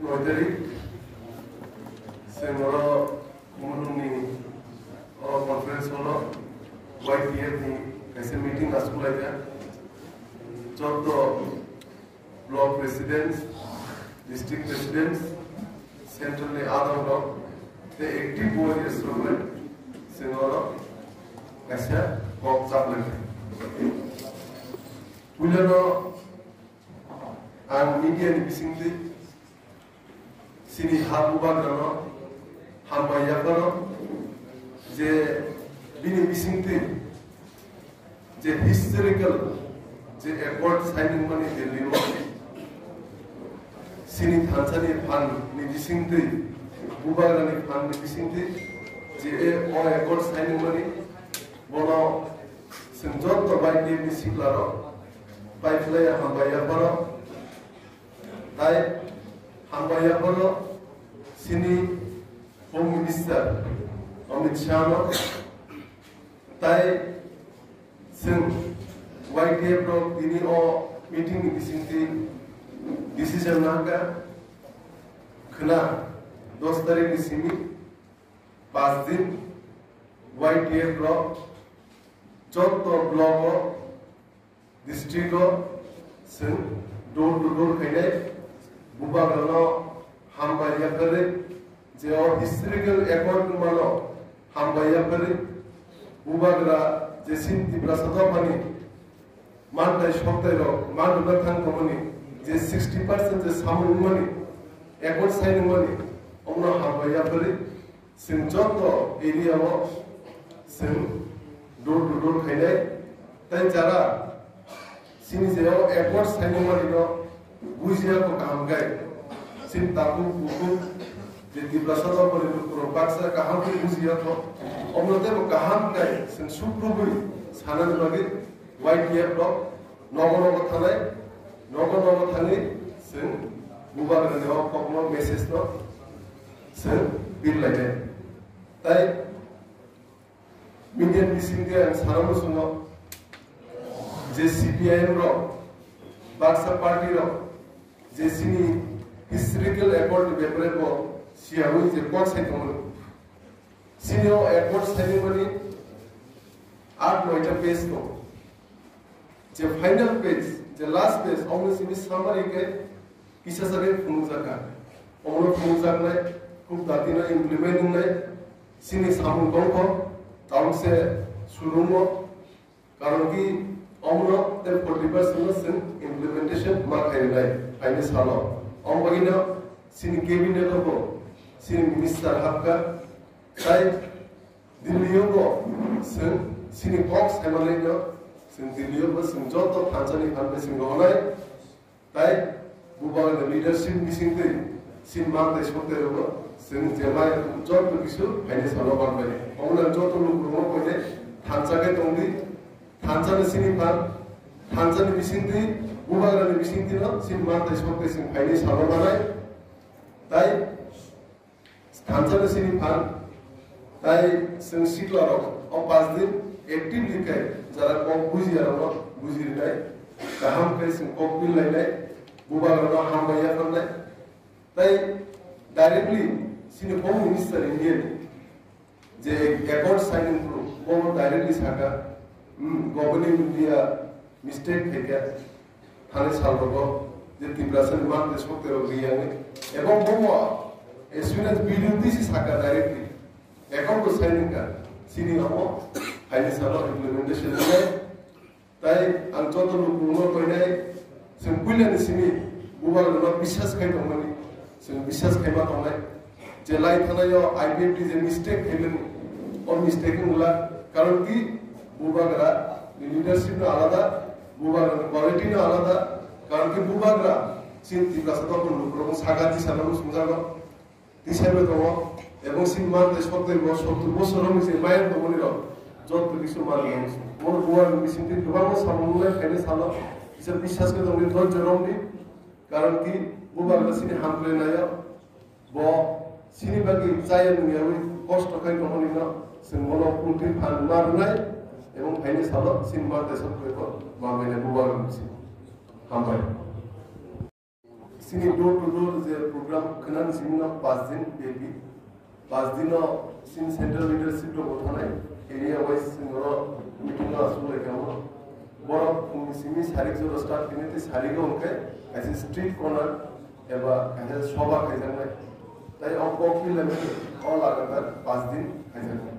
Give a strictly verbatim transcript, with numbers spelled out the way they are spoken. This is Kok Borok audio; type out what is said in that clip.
Koitari, sengoro mulungni o conference hall o Y T F ni kaisa meeting asuk laijak. Joto block presidents, district presidents, central ni adong rok tei active warriors rok bai sengoro kaisa kok chaplai. Puilano ang media ni bisingtwi chini ha bubagrano hambai yapharo je bini bisingtwi je historical je accord signing mani Delhi o chini thansa ni phan ni bisingtwi bubagra ni phan ni bisingtwi je o accord signing mani bono chwng joto bai ni sikla rok bai phlai hambai yapharo. Tai hambai yapharo chini Home Minister Amit Shah no tai chwng Y T F rok tini o meeting ni bisingtwi decision nangkha khwna dos tarik ni simi pas din Y T F rok joto block o district o chwng door to door khainai bubagrano hambai yaphari je o historical accord wngmano hambai yaphari bubagra je sin Tiprasa dophani mantai soktai rok manrwna thang tongmani je sixty percent je samung wngmani accord sign wngmani omno hambai yaphari Chwng joto area o chwng door to door khainai tei jara chini je o accord saimani no bujiya kho kaham khe chini takhuk bukhuk je Tiprasa dophani lukurok baksa kaham khe bujiya kho omno teibo kaham khe chwng sukrubwi sanani bagwi Y T F rok nogo nogo thanai nogo nogo thangwi chwng bubagrani o kokno message no Sir, bill lainai. Tai media bising de ang sarano sungo je C P I M rok, baksa party rok, je sini historical accord ni bepare bo siyawi je kok sai tongo. Sini o accord sai mani aat noita page tongo. Je final page, je last page, omo sini summary ke kisa sabe phunukjakha. Omo phunukjaknai, khub dati no implement wngnai, sini samung tongkho, taun se surungo, karon ki omo te forty percent no sing implementation ma khainai, phaini salo. Omo bagino sini cabinet o bo, sini minister hapkha, tai Delhi o bo sing sini kok saimanai no, sing Delhi o bo sing joto thansani phan bai sing rohonai, tai bubagra leadership bising twi sin man tai sok tai rogo sing je mai joto kisu haini salo ban bai. Omo joto luk rogo koine thansa ke tongdi, thansa ni sini phan, thansa ni bising twi, bubagra ni bising twi no sin man tai sok tai sing haini salo manai, tai Thansa ni sini phan, tai chwng sikla rok o pas din actively khe jara kok bujiya rok no buji rinai, kaham khe chwng kok bil lainai, bubagra no hambai ya phanai, tai directly sini Home Minister India ni je accord signing pro bo directly saka, hmm, Government of India mistake khaikha. Thani salrogo je Tiprasani mantri sokterok riyangwi ebong bomo as soon as B D O tisi saka directly account bo sign wngkha, sini omo haini salo implementation wngnai. Tai ang joto lukurokno koinai, chwng puilani simi bubagrano biswas khai tongmani, chwng biswas khaima tongnai. Je lai thanaio I P F T je mistake khaimani, o mistake wngla. Karon ki bubagra ni leadership no alada, bubagra ni quality no alada. Karon ki bubagra chini Tiprasa dophani lukurok saka tisa no sungjago, tisa bai tongo. Ebong chini mantri sotoi bo sottur bosor rok ni se mayang tongmani rok joto kisu mani rok. Bo bubagra ni bisingtwi kwbangma samung nungnai khainai salo kisa biswas khe tongdi, dhorjo romdi. Karon ki bubagra chini hamkrai naio. Bo chini bagwi chaya nungyawi kosto khai tongmani no chwng bono pultwi phan ma rwnai ebong phaini salo chini ma tesa khuibo ma bainai bubagra bisi. Hambai. Sini door to door je program khwnani simi no pas din bepi. Pas dino sini central leadership rok bo thanai, area wise sini oro meeting o asuk lai kamo. Borok phungni simi sarik jora start kini tei sarik o hwnkhe kaisa street corner eba kaisa soba khaijaknai. Tai o kok pi lai o lagatar pas din khaijaknai.